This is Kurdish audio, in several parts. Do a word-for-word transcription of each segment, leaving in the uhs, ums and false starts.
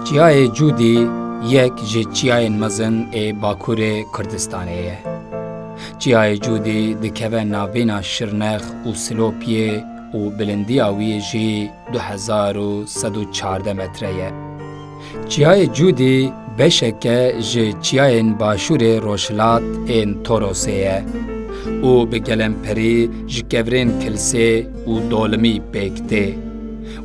Çiyayê Cûdî yek ji çiyayên mezin ê Bakurê Kurdistanê ye. Çiyayê Cûdî dikeve navbêna Şirnex û Silopiyê û bilindiya wî jî du hezar û sed û çardeh metre ye. Çiyayê Cûdî beşeke ji çiyayên Başûrê Rojhilat ên Torosê ye û bi gelemperî ji kevirên kilsê û dolimî pêk tê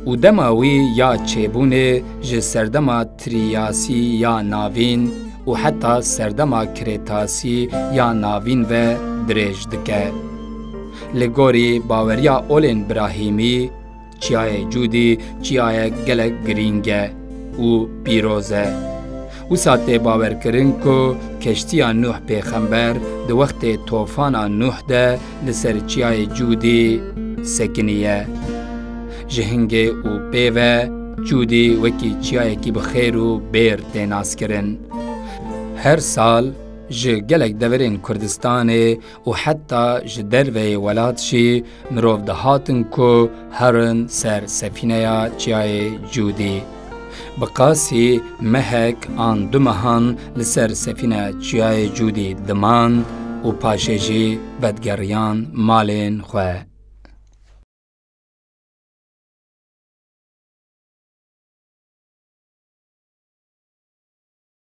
û dema wî ya çêbûnê ji serdema Triyasî ya Navîn û heta serdema Kretasî ya Navîn ve dirêj dike. Li gorî baweriya olên Birahîmî, Çiyayê Cûdî çiyayek gelek girîng e û pîroz e. Wisa tê bawerkirin ku keştiya Nuh pêxember di wextê tofana Nuh de li ser çiyayê Cûdî sekiniye. Ji hingê û pê ve Cûdî wekî çiyayekî bi xêr û bêr tê naskirin. Her sal ji gelek deverên Kurdistanê û heta ji derveyê welat jî mirov dihatin ku herin ser sefîneya çiyayê Cûdî. Bi qasî mehek an du mehan li ser sefîneya çiyayê Cûdî diman û paşê jî vedigeriyan malên xwe.